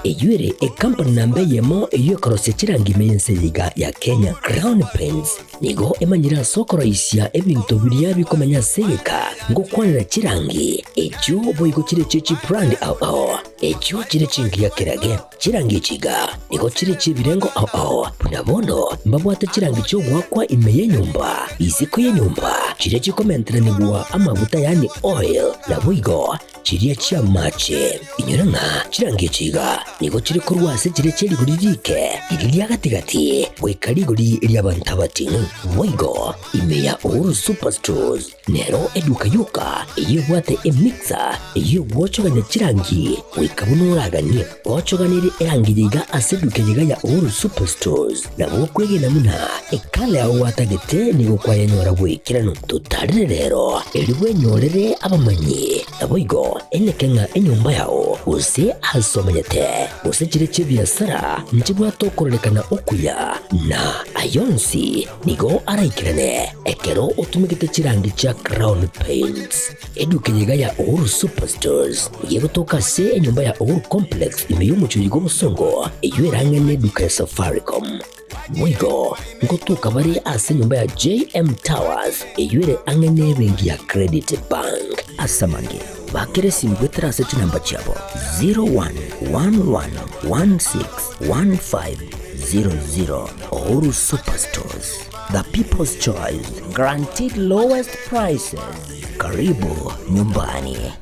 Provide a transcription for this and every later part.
Eywo ere ekampani namba eyemo eywo ekorosia chirangi ime y'ense eyeiga ya Kenya. Crown Paints nigo emanyire ase okoroisia ebinto biria bikomenya ase egeka ngokwanera chirangi echio boigo chire chie chibrand ao ao echio chire chingiya kerage chirangi echiga nigo chire chiebirengo ao ao buna bono mbabwate chirangi chiogwakwa ime y'enyomba isiko y'enyomba chire chikomenteranigwa amaguta yani oil naboigo chiria chiamache inyora ng'a chirangi echiga nigo chire korwa ase chire chierigori rike riri ria gatigati goika rigori ria abanto abating'u boigo ime ya Uhuru Superstores nero eduka yoka eywo ebwate emixer eywo egwochogania chirangi goika buna oraganie gochoganere erangi yiga ase eduka yiga ya Uhuru Superstores nabo okwegena muna ekala yago gwatagete nigo kwayenyora bwekirano totarire rero eri bwenyorere abamanyi naboigo eneke ng'a enyomba yao gose ase omanyete gose chire chiebiasara nchibwate okororekana okuya na ayonsi nigo araikirane ekero otumigete chirangi chia Crown Paints eduka yiga ya Uhuru Superstores yegotoka ase enyomba ya Uhuru Complex ime y'omochori gw'obosongo eywo erang'ene eduka ya Safaricom Mwigo ngotuka bari ase nyumba ya JM Towers eywo ere ang'e n'ebenki ya Credit Bank asamange bakere simu gwetera ase chinamba chiabo 0111161500. Uhuru Superstores, the people's choice, guaranteed lowest prices. Karibu nyumbani.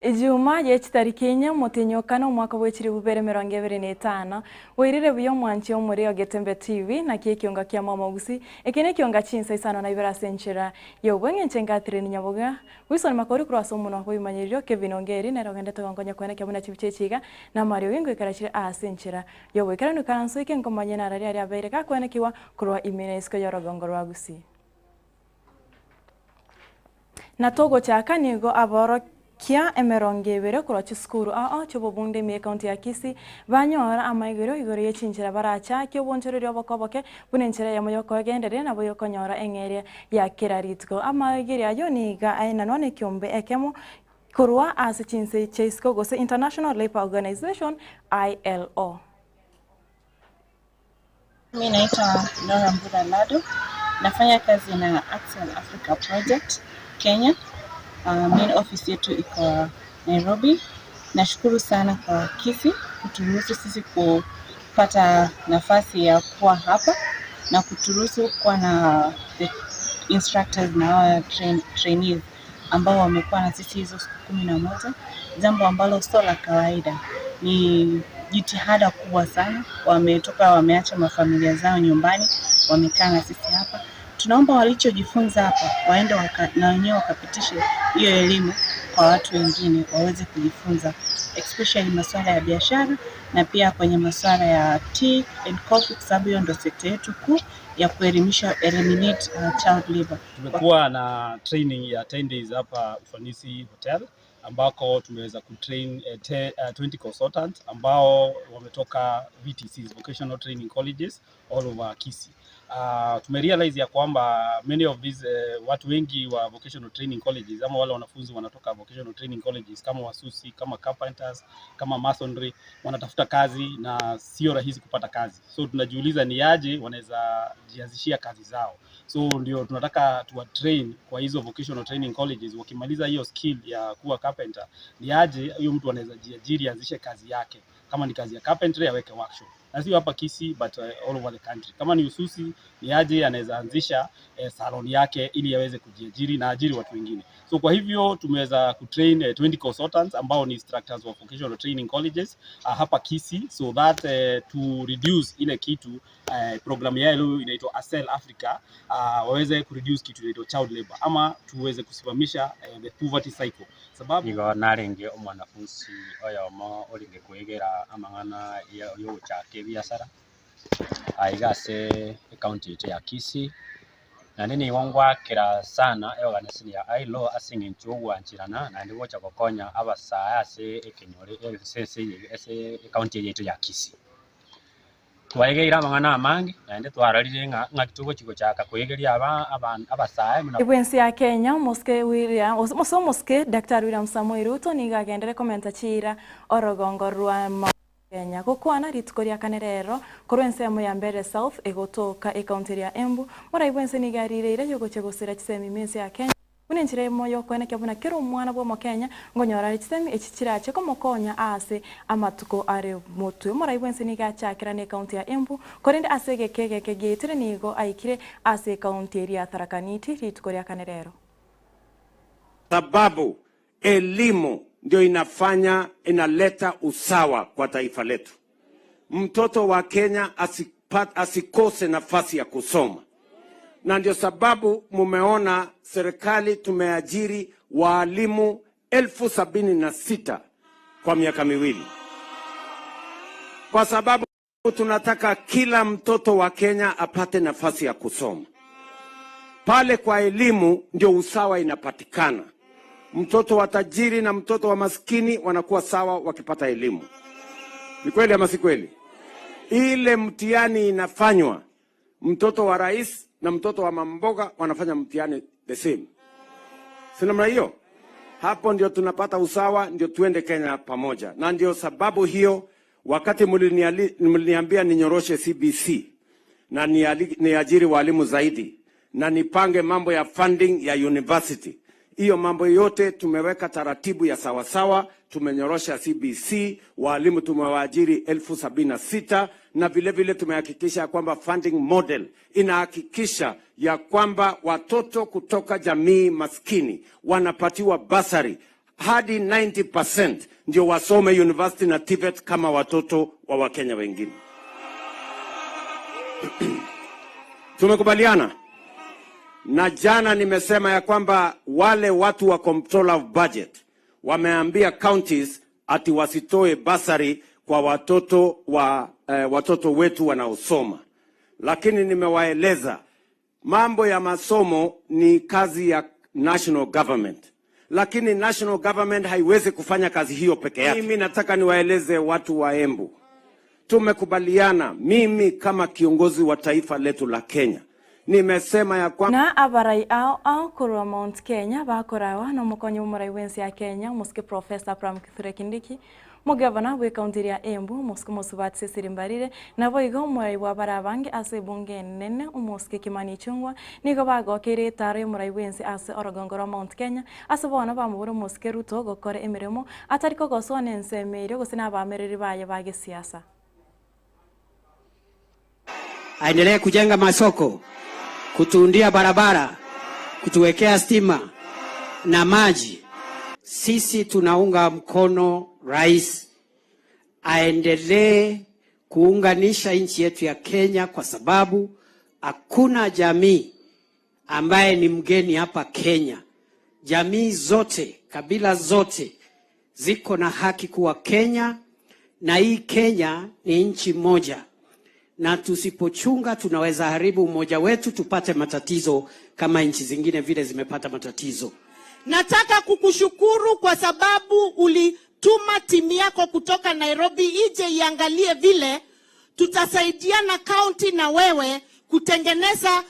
Ijuma yechitariki inya motinyokana omwaka bw'echiri bubere mirongo ebere na etano wairire buya omwanchi omore Ogetembe TV naki ekionga kia mama ogusi eke nekionga chinsa isano na ibere ase enchera yobweng'enche ngatire nyaboga Wilson Makori korwa ase omonwa bw'ebimanyererio Kevin Ongeri nere ogendete gonkonya kweneka buna chibicha echiga na Mario Wingo ekarachire ase enchera yobwekeranu karanso eke nkomanye narari aria abeire gakwenekiwa korwa ime na isiko y'orogongo rwa Gusii na togochaka nigo aboro kia emerongo ebere korwa chisukuru ao chiobobunde ime ekaunti ya Kisii banyora amaigoro igoro y'echinchera baracha obonchoreria obokoboke buna enchera eyemo yokogendereria nabo yokonyora eng'eria ya kera rituko amaigoro ayo niga aenanwa na ekiombe ekemo korwa ase chinse chia isiko gose International Labour Organization ILO. Mimi naitwa Nora Mbura Lado, nafanya kazi na Axial Africa Project Kenya. Main office yetu iko Nairobi. Nashukuru sana kwa Kisii kuturuhusu sisi kupata nafasi ya kuwa hapa na kuturuhusu kuwa na the instructors na our trainees ambao wamekuwa na sisi hizo siku 11, jambo ambalo sio la kawaida. Ni jitihada kubwa sana, wametoka wameacha mafamilia zao nyumbani, wamekaa na sisi hapa. Tunaomba walichojifunza hapa waende na wenyewe wakapitishe hiyo elimu kwa watu wengine waweze kujifunza, especially masuala ya biashara na pia kwenye masuala ya tea and coffee, kwa sababu hiyo ndio sekta yetu kuu ya kuelimisha, eliminate child labor. Tumekuwa na training ya 10 days hapa Ufanisi Hotel ambako tumeweza kutrain 20 consultants ambao wametoka VTCs, Vocational Training Colleges all over Kisii. Tumerealize ya kwamba many of these watu wengi wa vocational training colleges ama wale wanafunzi wanatoka vocational training colleges kama wasusi, kama carpenters, kama masonry wanatafuta kazi na sio rahisi kupata kazi. So tunajiuliza ni aje wanaweza jianzishia kazi zao. So ndio tunataka tuwa train kwa hizo vocational training colleges, wakimaliza hiyo skill ya kuwa carpenter, ni aje huyo mtu anaweza jiajiri anzishe kazi yake. Kama ni kazi ya carpentry aweke workshop, na sio hapa Kisii but all over the country. Kama ni ususi, ni aje anaweza anzisha salon yake ili aweze kujiajiri na ajiri watu wengine. So kwa hivyo tumeweza kutrain 20 consultants ambao ni instructors wa vocational training colleges hapa Kisii, so that to reduce ile kitu program yao inaitwa Asel Africa, waweze kureduce kitu inaitwa child labor ama tuweze kusimamisha the poverty cycle, sababu nigo narenge omwanafunzi oyomo oringe kwegera amang'ana yogochaka ebiasara aiga ase ekaunti yetu ya Kisii, naende nigo ngwakera sana eorganization ya ILO ase eng'encho ogwanchirana naende gocha gokonya abasae ase ekenyoro ase ekaunti yetu ya Kisii. Twaegeire amang'ana amange naende twararire ng'aki togochi gochaka kwegeria abasae. Ibwensi ya Kenya Moske William Moske Dr. William Samoei Ruto niga agendere komenta chira orogongo rwa Kenya gokwana rituko ria kane rero korwa ensemo ya Mbere South egotoka ekaunti ya Embu mora ibwensi niga rireire yogoche gosira chisemi mensi ya Kenya unenchire moyo kwene kyabuna kero omwana bwo Kenya ngonyora chisemi echichirache komokonya ase amatuko are motu mora ibwensi niga chakira ne kaunti ya Embu korende ase gekegeke gitire nigo aikire ase kaunti ya Tharaka Nithi rituko ria kane rero. Sababu elimu ndio inafanya inaleta usawa kwa taifa letu. Mtoto wa Kenya asikose nafasi ya kusoma. Na ndio sababu mumeona serikali tumeajiri walimu 76,000 kwa miaka miwili. Kwa sababu tunataka kila mtoto wa Kenya apate nafasi ya kusoma. Pale kwa elimu ndio usawa inapatikana. Mtoto wa tajiri na mtoto wa maskini wanakuwa sawa wakipata elimu. Ni kweli ama si kweli? Ile mtihani inafanywa, mtoto wa rais na mtoto wa mamboga wanafanya mtihani the same. Si namna hiyo? Hapo ndio tunapata usawa, ndio tuende Kenya pamoja. Na ndio sababu hiyo wakati mliniambia ninyoroshe CBC na niajiri walimu zaidi na nipange mambo ya funding ya university. Hiyo mambo yote tumeweka taratibu ya sawasawa, tumenyorosha CBC, walimu tumewaajiri 76,000 na vile vile tumehakikisha kwamba funding model inahakikisha ya kwamba watoto kutoka jamii maskini wanapatiwa basari hadi 90% ndio wasome university na TVET kama watoto wa Wakenya wengine. Tumekubaliana? Na jana nimesema ya kwamba wale watu wa control of budget wameambia counties ati wasitoe basari kwa watoto wa watoto wetu wanaosoma. Lakini nimewaeleza mambo ya masomo ni kazi ya national government. Lakini national government haiwezi kufanya kazi hiyo peke yake. Mimi nataka niwaeleze watu wa Embu. Tumekubaliana, mimi kama kiongozi wa taifa letu la Kenya, nimesema ya kwamba na abarai ao korwa Mount Kenya bakorawa no mukonyo murai wensi ya Kenya Moske Professor Abraham Kithure Kindiki mugavana we kaunti ya Embu Moske Mosubati Cecily Mbarire nabo igo murai wa barabange ase bunge nene Moske Kimani Ichung'wa nigo bagokire tare murai wensi ase orogongo Mount Kenya ase bona bamubura Moske Ruto gokore emirimo atariko gosone nsemeire gosina abamereri baye bagesiasa. Aendelee kujenga masoko, kutuundia barabara, kutuwekea stima na maji. Sisi tunaunga mkono rais aendelee kuunganisha nchi yetu ya Kenya, kwa sababu hakuna jamii ambaye ni mgeni hapa Kenya. Jamii zote, kabila zote ziko na haki kuwa Kenya, na hii Kenya ni nchi moja, na tusipochunga tunaweza haribu umoja wetu, tupate matatizo kama nchi zingine vile zimepata matatizo. Nataka kukushukuru kwa sababu ulituma timu yako kutoka Nairobi ije iangalie vile tutasaidiana county na wewe kutengeneza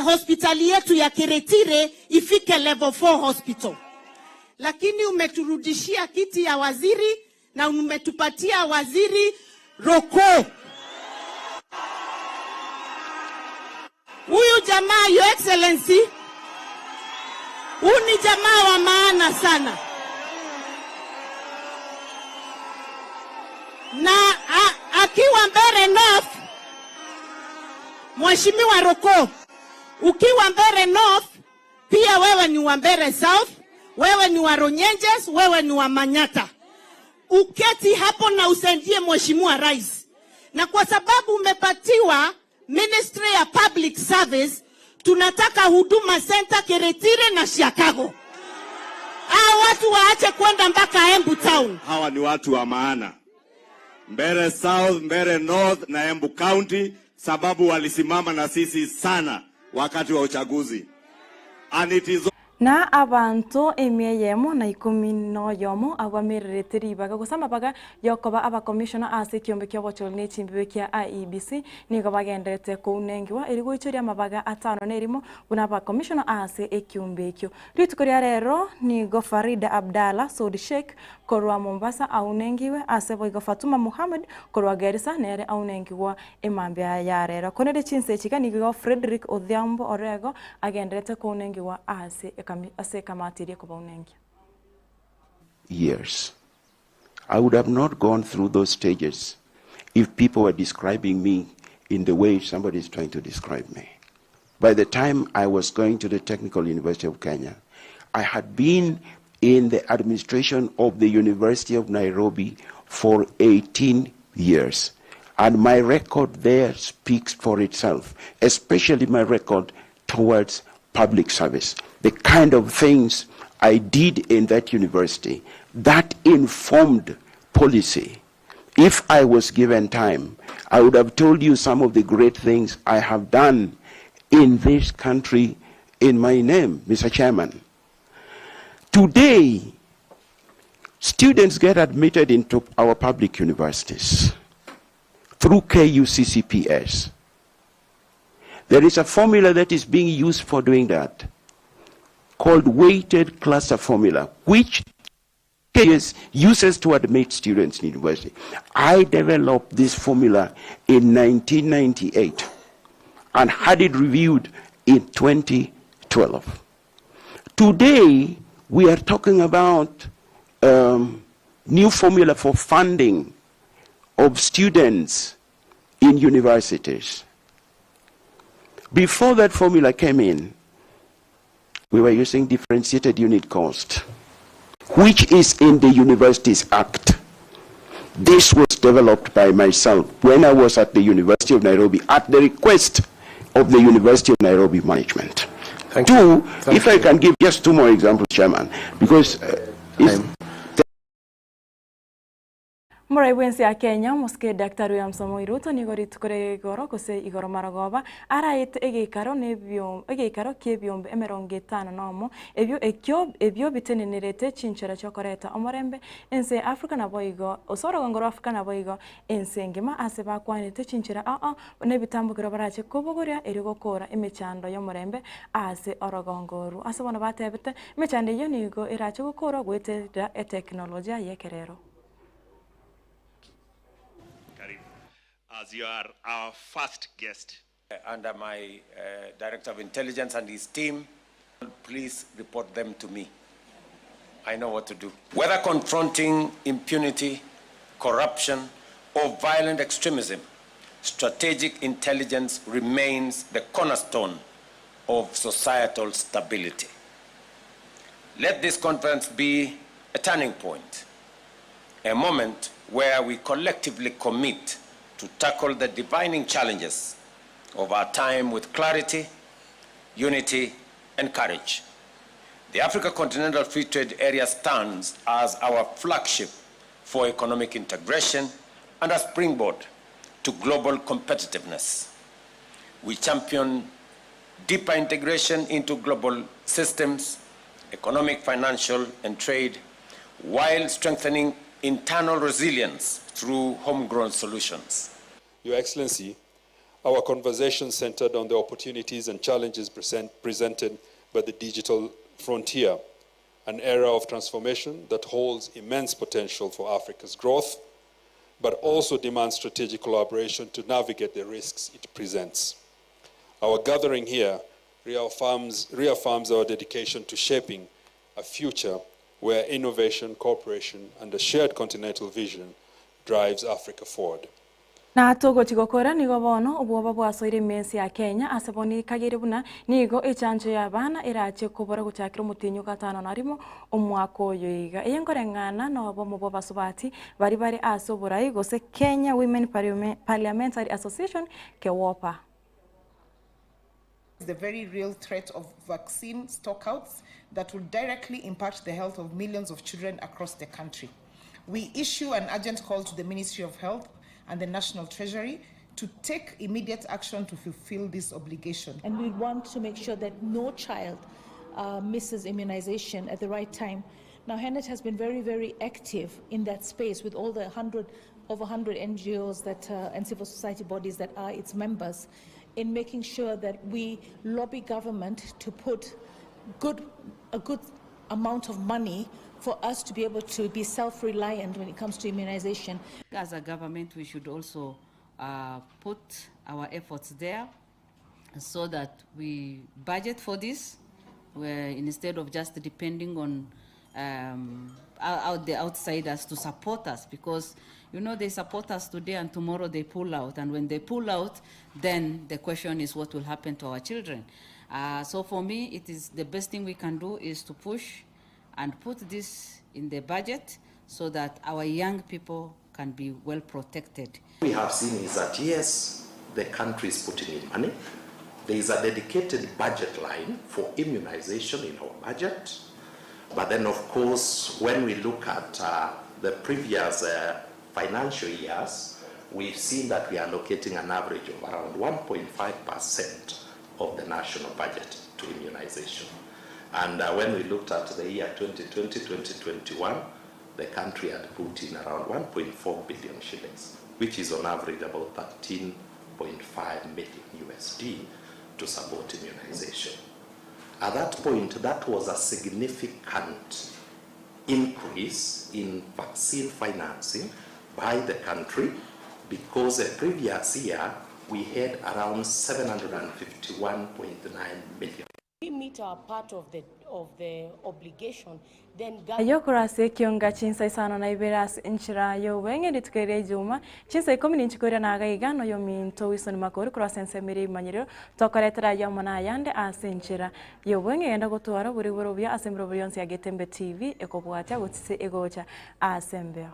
hospitali yetu ya Keretire ifike level 4 hospital. Lakini umeturudishia kiti ya waziri na umetupatia waziri Roko. Huyu jamaa, Your Excellency, huyu ni jamaa wa maana sana. Na akiwa Mbeere North, Mheshimiwa Roko, ukiwa Mbeere North, pia wewe ni wa Mbeere South, wewe ni wa Runyenjes, wewe ni wa Manyata. Uketi hapo na usaidie Mheshimiwa Rais. Na kwa sababu umepatiwa Ministry ya Public Service, tunataka Huduma Center Keretire na Chicago. Hao watu waache kwenda mpaka Embu Town. Hawa ni watu wa maana. Mbeere South, Mbeere North na Embu County, sababu walisimama na sisi sana wakati wa uchaguzi. And it is Na abantu emia na ikumi no yomo abamererete ribaga gusama baga yokoba abakomishona ase kiombe kia bochol ne chimbibe kia IEBC nigo bagenderete kounengiwa eri goichoria mabaga atano nerimo buna abakomishona ase ekiombe ekio rituko ria rero nigo Farida Abdalla Saudi Sheikh korwa Mombasa aunengiwe ase boigo Fatuma Muhammad korwa Garissa nere aunengiwa emambia ya rero konere chinse chika nigo Frederick Odhiambo Orego agenderete kounengiwa ase years. I would have not gone through those stages if people were describing me in the way somebody is trying to describe me. By the time I was going to the Technical University of Kenya, I had been in the administration of the University of Nairobi for 18 years. And my record there speaks for itself, especially my record towards public service. The kind of things I did in that university, that informed policy. If I was given time, I would have told you some of the great things I have done in this country in my name, Mr. Chairman. Today, students get admitted into our public universities through KUCCPS. There is a formula that is being used for doing that, called weighted cluster formula, which KS uses to admit students in university. I developed this formula in 1998 and had it reviewed in 2012. Today, we are talking about new formula for funding of students in universities. Before that formula came in, we were using differentiated unit cost, which is in the Universities Act. This was developed by myself when I was at the University of Nairobi at the request of the University of Nairobi management. Thank two, you. If I can give just two more examples, Chairman, because it's Murai bwensi ya Kenya muske Daktari William Samoei Ruto nigo ritukore igoro kose igoro marogoba araite egeikaro nebyo egeikaro kiebyombe emerongo etano nomo ebyo ekyo ebyo bitenenerete chinchera chokoreta omorembe ense Africa nabo igo osoro Africa nabo igo ense ngima ase bakwanete chinchera a nebitambukiro barache kobogoria eri gokora emechando yomorembe ase orogongoru ase bono batebete emechando eyo nigo erache gokora gwetera eteknolojia yekerero. As you are our first guest. Under my Director of Intelligence and his team, please report them to me. I know what to do. Whether confronting impunity, corruption, or violent extremism, strategic intelligence remains the cornerstone of societal stability. Let this conference be a turning point, a moment where we collectively commit to tackle the defining challenges of our time with clarity, unity, and courage. The Africa Continental Free Trade Area stands as our flagship for economic integration and a springboard to global competitiveness. We champion deeper integration into global systems, economic, financial, and trade, while strengthening internal resilience through homegrown solutions. Your Excellency, our conversation centered on the opportunities and challenges presented by the digital frontier, an era of transformation that holds immense potential for Africa's growth, but also demands strategic collaboration to navigate the risks it presents. Our gathering here reaffirms our dedication to shaping a future where innovation, cooperation, and a shared continental vision drives Africa forward. Na togochi gokora nigo bono obwoba bwasoire mensi ya Kenya aseboni kagere buna nigo echanjo ya bana erache kobora gochakira omotinyo gatano narimo omwaka oyo iga eyengoreng'ana nobo mubo basubati bari bari ase oborai gose Kenya Women Parliamentary Association KEWOPA. The very real threat of vaccine stockouts that will directly impact the health of millions of children across the country. We issue an urgent call to the Ministry of Health and the National Treasury to take immediate action to fulfill this obligation. And we want to make sure that no child misses immunization at the right time. Now, HENET has been very, very active in that space with all the over 100 NGOs that, and civil society bodies that are its members, in making sure that we lobby government to put a good amount of money for us to be able to be self-reliant when it comes to immunization. As a government, we should also put our efforts there so that we budget for this, where instead of just depending on the outsiders to support us, because you know they support us today and tomorrow they pull out, and when they pull out, then the question is what will happen to our children. So for me, it is the best thing we can do is to push and put this in the budget so that our young people can be well protected. We have seen is that yes, the country is putting in money. There is a dedicated budget line for immunization in our budget. But then, of course, when we look at the previous financial years, we've seen that we are allocating an average of around 1.5% of the national budget to immunization. And when we looked at the year 2020-2021, the country had put in around 1.4 billion shillings, which is on average about 13.5 million USD to support immunization. At that point, that was a significant increase in vaccine financing by the country, because the previous year we had around 751.9 million. We meet our part of the obligation, then ayokurase kionga chinsa isano na iberas inchira yo wenge ditukere juma chinsa 10 ninchikora na gaigano yo minto wisoni makori cross semire imanyiro tokoretera yo mona yande ase inchira yo wenge yenda gotwara buri borobya asembro bryonse ya Getembe TV ekobwatia gotse egocha asembeo.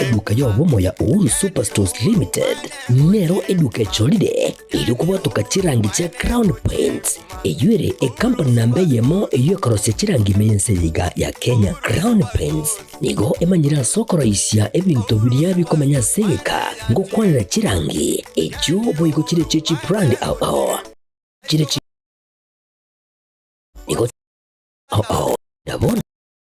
Eduka yobomo ya Uhuru Superstores Limited nero eduka echolire irikubwatuka chirangi cha Crown Paints eyuere ekampani namba yemo eyekorosia chirangi mense yiga ya Kenya. Crown Paints nigo emanyira sokoroisia ebintu biria bikomenya seka ngokwanira chirangi echo boigo chire chichi brand ao ao chire nigo ao ao ndabona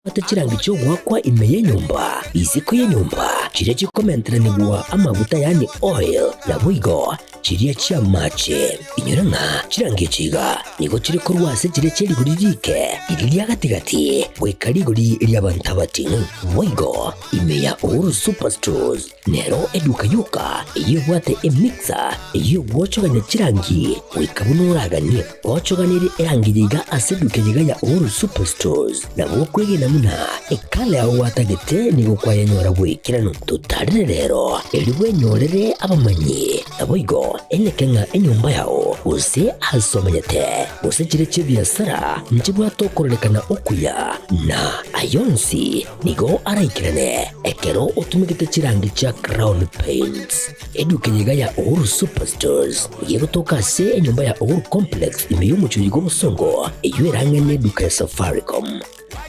ate chirangi chogwakwa ime yenyumba isiko yenyumba Chiria chikomenteranigwa amaguta yani oil na bwigo chiria chia mache inyora ng'a chirangi chiga nigo chiri korwa ase chiria chia rigori rike iri ria gatigati goika rigori ria bantu abating'u bwigo ime ya Uhuru Superstores nero eduka yoka eyebwate emixer eyogwochoganya chirangi goika buno oraganie gochoganire erangi yiga ase eduka yiga ya Uhuru Superstores nabo kwegena muna ekala yago gwatagete nigo kwayenyora bwikirano tutarire rero eri bwenyorere abamanyi nabo igo eneke ng'a enyomba yao gose asomanyete gose chire chia biasara nchibwatokorerekana okuya na ayonsi nigo araikirane ekero otumigete chirangi chia Crown Paints eduka yiga ya Uhuru Superstores yegotoka ase enyomba ya Uhuru Complex ime y'omuchuri gw'obosongo eyo erang'ene eduka ya Safaricom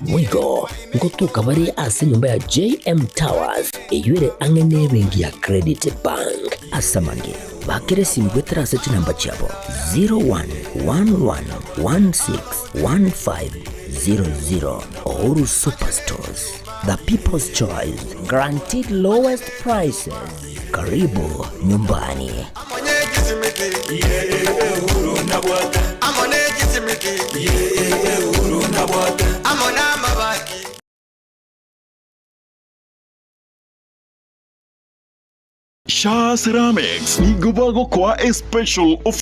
mwigo ngotuka bari ase nyumba ya JM Towers eyuere ang'ene ebenki ya Credit Bank asamange bakere simbwetera ase chinamba chiabo 0111161500. Uhuru Superstores, the people's choice, guaranteed lowest prices. Karibu nyumbani. Sha Ceramics ni gubago kwa a special of